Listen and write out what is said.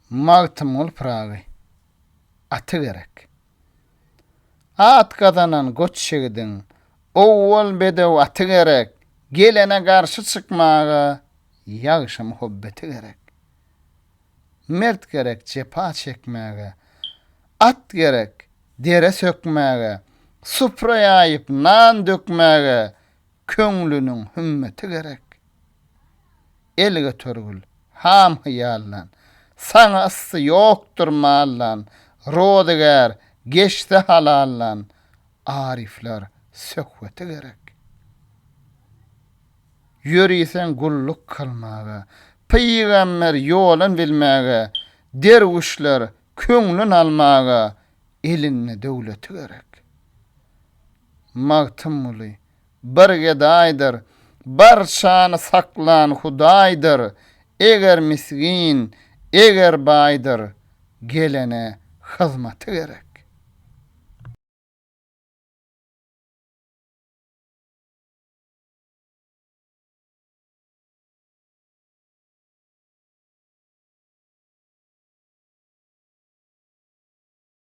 Magtymguly Pyragy. Aty gerek. At gazanan goç ýigidiň, Owwal bedew aty gerek, Gelene garşy çykmaga, Ýagşa muhabbeti gerek. Mert gerek jepa çekmäge, At gerek dere sökmäge, Supra ýaýyp nan dökmäge, Köňlüniň hümmeti gerek. El götergil, ham hyýaldan, Saňa yssy ýokdur maldan, Rozygär geçse halaldan, Aryflar söhbeti gerek. Ýöriseň gulluk kylmaga, Pygamber ýolun bilmäge, Derwüşler köňlün almaga, Elinde döwleti gerek. Magtymguly, bir gedaýdyr, Barçany saklan Hudaýdyr, Eger misgin, eger baýdyr, Gelene hyzmaty gerek.